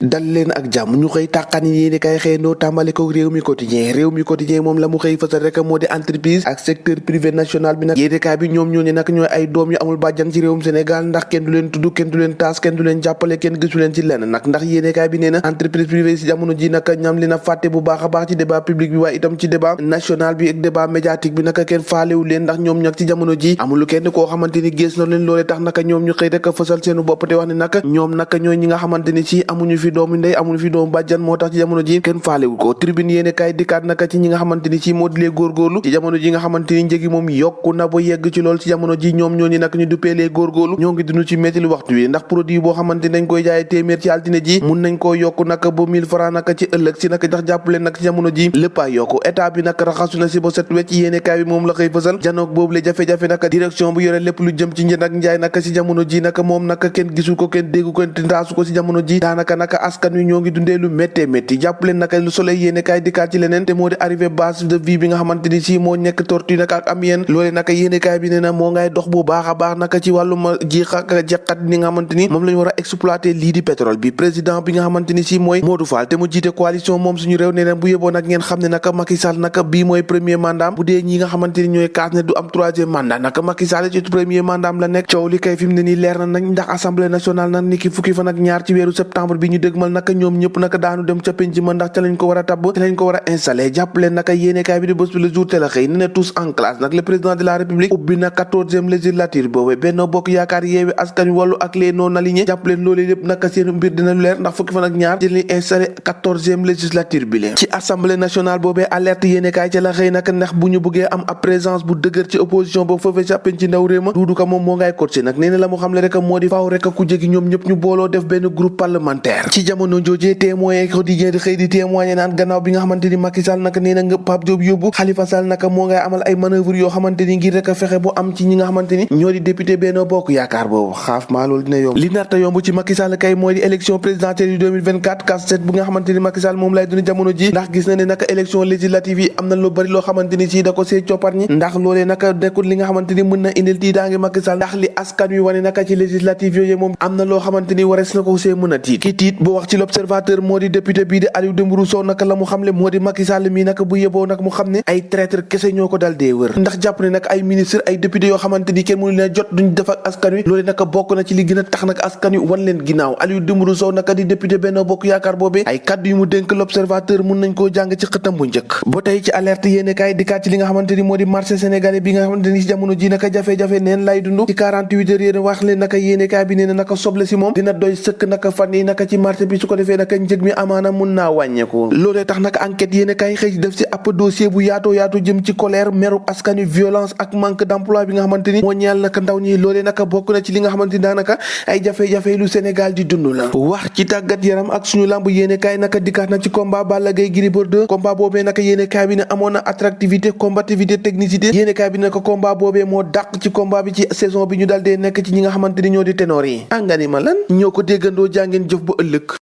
dal leen ak jàmm ñu xëy tàqani yéeni kay xëyandoo tàmbale ko réew mi quotidien moom la mu xëy fësal rek moo di entreprise ak secteur privé national bi nag yéenekaay bi ñoom ñoo ne nag ñooy ay doom yu amul bàjjan ci réewum Sénégal ndax kenn du leen tudd kenn du leen taas kenn du leen jàppale kenn gisu leen ci lenn nag ndax yéenekaay bi nee na entreprise privée si jamono ji nag ñam li na fàtte bu baax a baax ci débat public bi waaye itam ci débat national bi ak débat médiatique bi nag kenn faalewu leen ndax ñoom ñag ci jamono ji amul kenn koo xamante ni gées na leen loolee tax nag ñoom ñu xëy rek fësal seenu bopp te wax ne nag ñoom nag ñooy ñi nga xamante ni ci amuñu fi doomu ndey amuñu fi doomu bàjjan moo tax ci jamono ji kenn faalewul ko tribune yéene kaay dikkaat naka ci ñi nga xamante ni ci moo di lee góorgóorlu ci jamono ji nga xamante ni njëgi moom yokku na ba yegg ci lool ci jamono ji ñoom ñoo ñi nag ñu duppee lee góorgóorlu ñoo ngi dund ci métti lu waxtu wi ndax produit boo xamante ni dañ koy jaayee téeméer ci altine ji mun nañ koo yokku nag ba 1000 francs nag ci ëllëg si nag ndax jàppale nag ci jamono ji lépp a yokku état bi nag raxasu na si ba set wecc yéene kaay bi moom la xëy fësal janoog boobu le jafe-jafe nag direction bu yore lépp lu jëm ci njënd ak njaay nag si jamono ji nag moom nag kenn gisul ko kenn déggu ko kenn taasu ko si jamono ji daanaka nag askan wi ñoo ngi dundee lu méttee métti jàppaleen naka lu soleil yéene kaay dikkaat ci leneen te moo di arrivé basse de vie bi nga xamante ni si moo nekk tortue naka ak am yéen loole naka yéene kaay bi nee na moo ngay dox bu baax a baax naka ci wàllum jiix ak jeqat ni nga xamante ni moom la ñu war a exploiter lii di pétrole bi président bi nga xamante ni si mooy Modou Fall te mu jiite coalition moom suñu réew ne leen bu yeboo nag ngeen xam ne naka Macky Sall naka bii mooy premier mandat bu dee ñi nga xamante ni ñooy kaas ne du am troisième mandat naka Macky Sall ci premier mandat la nekk coow li kay fi mu ne nii leer na nañ ndax assemblée nationale nag ni ki fukki fan ak ñaar ci weeru septembre bi ñu dëgmal naka ñoom ñëpp naka daanu dem ca penc ma ndax ca lañ ko war a tabb ca lañ ko war a installé jàppaleen naka yéenekaay bi di bés bi le jour te la xëy ne tous en classe nag le président de la république ubbi na 14e législature boobu Benno Bokk Yaakaar Yewwi Askan Wi Wallu ak les non alignés jàppaleen loolu yëpp naka seen mbir dina lu leer ndax fukki fan ak ñaar ci lañ installé 14e législature bi leen ci assemblée nationale boobee alerte yéenekaay ca la xëy naka ndax bu ñu bëggee am ab présence bu dëgër ci opposition boobu foofee ca penc ndaw réew ma Doudou Ka moom moo ngay coaché nag nee na la mu xam le rek moo di faaw rek ku jégi ñoom ñëpp ñu booloo def benn groupe parlementaire ci jamono joojee témoin quotidien di xëy di témoigné naan gannaaw bi nga xamante ni Macky Sall naka nee na nga Pape Diop yóbbu Khalifa Sall naka moo ngay amal ay manœuvre yoo xamante ni ngir rek a fexe bu am ci ñi nga xamante ni ñoo di député Benno Bokk Yaakaar boobu xaaf maa loolu dina yomb li narta yomb ci Macky Sall kay mooy di élection présidentielle yu 2024 casse-tête bu nga xamante ni Macky Sall moom lay dund jamono ji ndax gis na ne naka élection législative yi am na lu bari loo xamante ni si da ko see coppar ñi ndax loolee naka nekkul li nga xamante ni mën na indil tiitaange Macky Sall ndax li askan wi wane naka ci législative yooyu moom am na loo xamante ni warees na ko see mën a tiit ki tiit bu wax ci l'observateur moo di député bii di Aliou Dembourou Sow naka la mu xamle moo di Macky Sall mii naka bu yeboo nag mu xam ne ay traître kese ñoo ko dal dee wër ndax jàpp ne nag ay ministre ay député yoo xamante ni kenn mënu leen jot duñ def ak askan wi loolu naka bokk na ci li gën a tax nag askan wi wan leen ginnaaw Aliou Dembourou Sow naka di député Benno Bokk Yaakaar boobee ay kaddu yu mu dénk l'observateur mun nañ koo jàng ci xëtam bu njëkk ba tey ci alerte yéene kaay dikkaat ci li nga xamante ni moo di marché sénégalais bi nga xamante ni ci jamono ji naka jafe-jafe neen lay dund ci 48 heures yéen wax leen naka yéene kaay bi nee na naka soble si moom dina doy sëkk naka fan yi naka ci marché bi su ko defee naka njëg mi amaana mun naa wàññeeku loolee tax naka enquête yéene kaay xëy def ci ab dossier bu yaatoo yaatu jëm ci colère meru askan wi violence ak manque d'emploi bi nga xamante ni moo ñeel naka ndaw ñi loolee naka bokk na ci li nga xamante ni daanaka ay jafe-jafe lu Sénégal di dund la wax ci tàggat yaram ak suñu lamb yéene kaay naka dikkaat na ci combat Balla Gaye Gris Bordeaux combat boobee naka yéene kaay bi ne amoon na attractivité combativité technicité yéene kaay bi naka combat boobee moo dàq ci combat bi ci saison bi ñu dal dee nekk ci ñi nga xamante ni ñoo di ténor yi angani ma lan ñoo ko déggandoo jàngeen jëf ba ëllëg